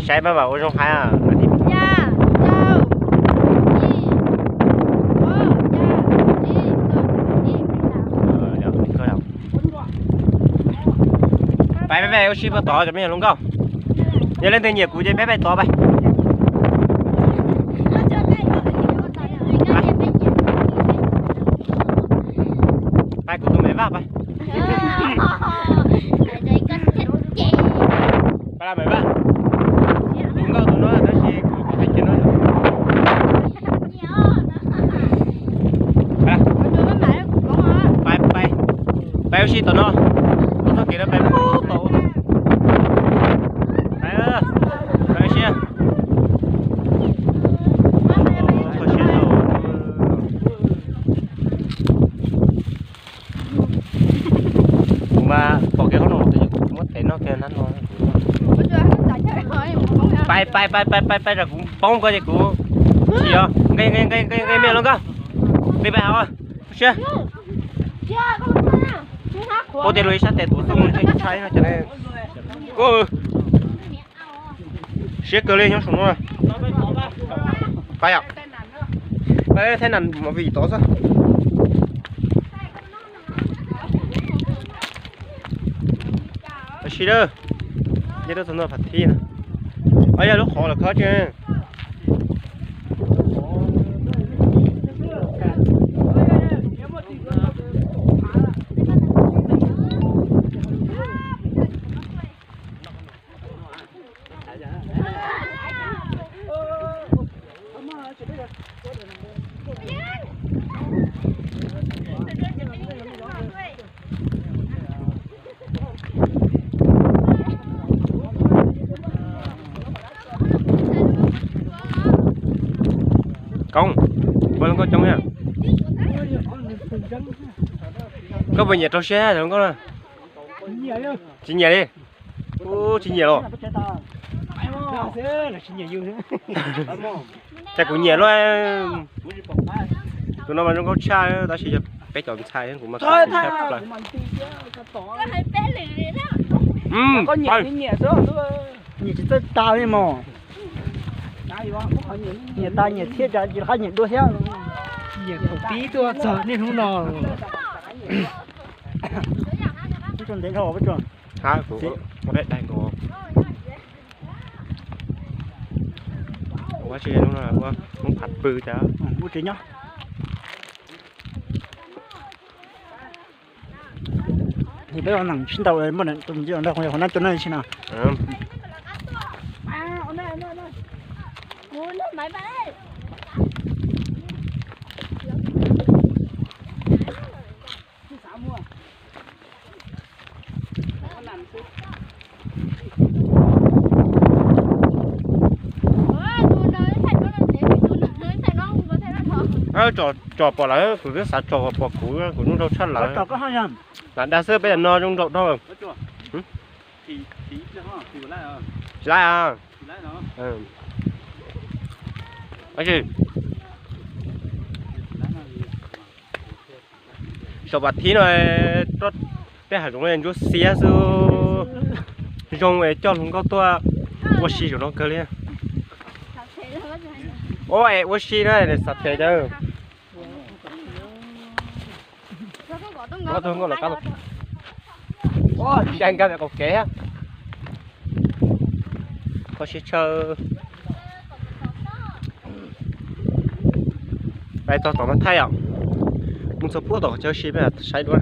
Saib maj mam ua zoo hais. Pab pab ua si puag tod cov me nyuam hluas nkauj. Yog leej twg nyiam kuv ces pab pab tod pab. Pab kuv tus Maiv Vaj pab. Pab Maiv Vaj. Kuv nkauj tus no tab sis kuv qhov hais kiag no. Pab, pab, pab ua si tom no. Koj txoj kev no pab pab tom. Pab, pab ua si. Kho siab tau. Kuv mas pom kiag qhov no ces kuv muab tes noj kiag nab no. Pab, pab, pab, pab, pab, kuv poob koj ces kuv tsis yog nqe nqe nqe nqe nqe me los nkauj. Nqe pab hauv siab. Ua tias luag ib sab tes tuav xwb mus ntshe ntshai no ces siab kawg li nyob saum no. Pab yom. Pab thaij nam movie tod xwb. Tab sis na, nce tuaj txog ntawm phav thib no, yog lub qhov lawv khawb tseeb. Koob, koj zoo nkauj coob thiab. Koj puas nyiam rau siab zoo nkauj na? Tsis nyiam li. Ub, tsis nyiam los. Cas kuv nyiam luaj. Tus no mas zoo nkauj tshaj tab sis yog peb cov ntxhais kuv mas tshaj plaws. Nyiam tsis txawj tas li mos. Nyiam tas nyiam thiab, tsis qab nyiam dua thiab. Nyiam thaum pib tuaj txog niaj hnub no. Hab kuv ua daig nkaus. Ua tsis hnub no ua hnub phav pw tas. Peb neeg sib ntaus muaj tus nab cov no tsis no. Tsom pom lawv, kuv twb xav tsom pom kuv, kuv zoo nraug tshaj lawv. Lam dag xwb peb no zoo nraug dhau. Tsis laib a. Saum phav thib no, tej hav zoov ntsuab xiab xwb, zoo coj hluas nkauj tuaj ua si saum no kawg li. Ua si na, xav them cas. Nkauj los qab, nkauj qaum kev thiab. Kho siab tshaj. Pais txog tom no thaij os. Mus txog puag tom chaw si peb saib dua.